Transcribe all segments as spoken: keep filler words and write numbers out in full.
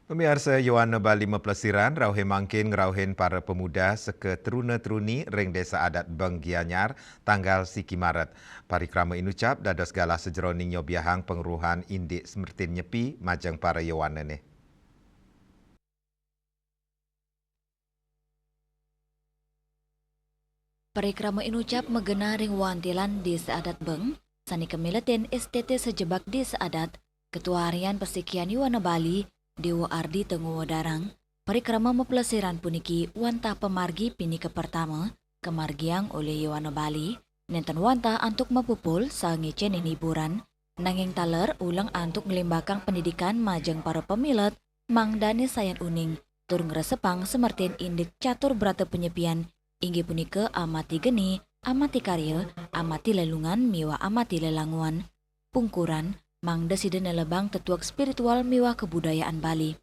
Pamiarsa, Yowana Bali maplesiran rauhé mangkin ngrauhin para pemuda seka teruna-teruni ring Desa Adat Beng Gianyar, tanggal siki Maret. Parikrama inucap dados galah sajeroning nyobiahang pangruhan indik smertin nyepi majeng para yowanané. Parikrama inucap magenah ring wantilan Desa Adat Beng, sané kamiletin S T T sajebag Desa Adat, Ketua Harian Pasikian Yowana Bali, Déwa Ardita ngwedarang, parikrama maplesiran puniki wantah pamargi pinih kapertama, kamargiang olih Yowana Bali, nénten wantah antuk mapupul saha ngicénin hiburan, nanging taler uleng antuk nglimbakang pendidikan majeng para pamilet, mangdané sayan uning, tur ngresepang smertin indik catur brata panyepian, inggih punika amati geni, amati karya, amati lelungan miwah amati lelanguan. Pungkuran, mangda sida nelebang tetuek spiritual miwah kabudayaan Bali.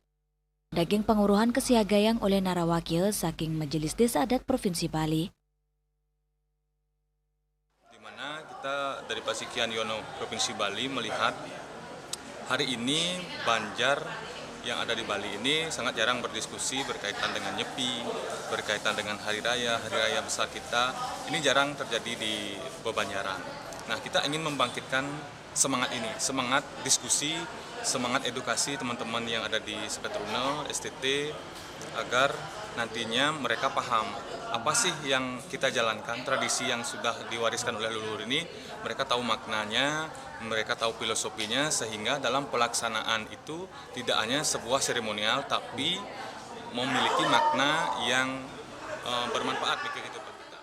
Daging pangruhan kasiagayang olih narawakya saking Majelis Desa Adat Provinsi Bali. Di mana kita dari Pasikian Yowana Provinsi Bali melihat hari ini Banjar yang ada di Bali ini sangat jarang berdiskusi berkaitan dengan nyepi, berkaitan dengan hari raya, hari raya besar kita. Ini jarang terjadi di Bebanjaran. Nah, kita ingin membangkitkan semangat ini, semangat diskusi, semangat edukasi teman-teman yang ada di Seketeruna, S T T, agar nantinya mereka paham apa sih yang kita jalankan, tradisi yang sudah diwariskan oleh leluhur ini, mereka tahu maknanya, mereka tahu filosofinya, sehingga dalam pelaksanaan itu tidak hanya sebuah seremonial, tapi memiliki makna yang, eh, bermanfaat di kehidupan kita.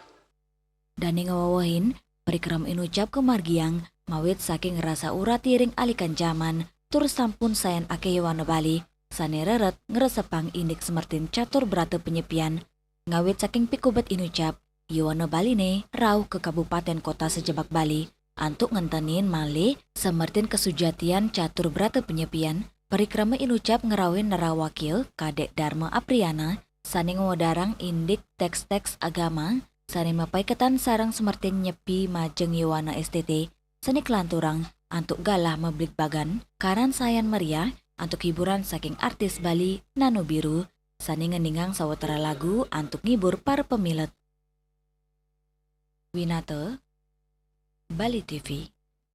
Dané ngwewehin, parikrama inucap kamargiang mawit saking rasa urati ring alikan jaman, tur sampun sayan akéh Yowana Bali sané reret ngresepang indik smertin catur brata panyepian. Ngawit saking pikubet inucap, Yowana Baliné rauh ka kabupatén kota sajebag Bali antuk ngentenin malih smertin kasujatian catur brata panyepian. Parikrama inucap ngrauhin narawakya Kadék Dharma Apriana sané ngwedarang indik téks-téks agama sané mapaiketan sareng smertin nyepi majeng Yowana S T T sané kalanturang antuk galah mabligbagan, karan sayan meriah antuk hiburan saking artis Bali Nano Biru sané ngeningang sawatara lagu antuk ngibur para pamilet. Winata, Bali T V.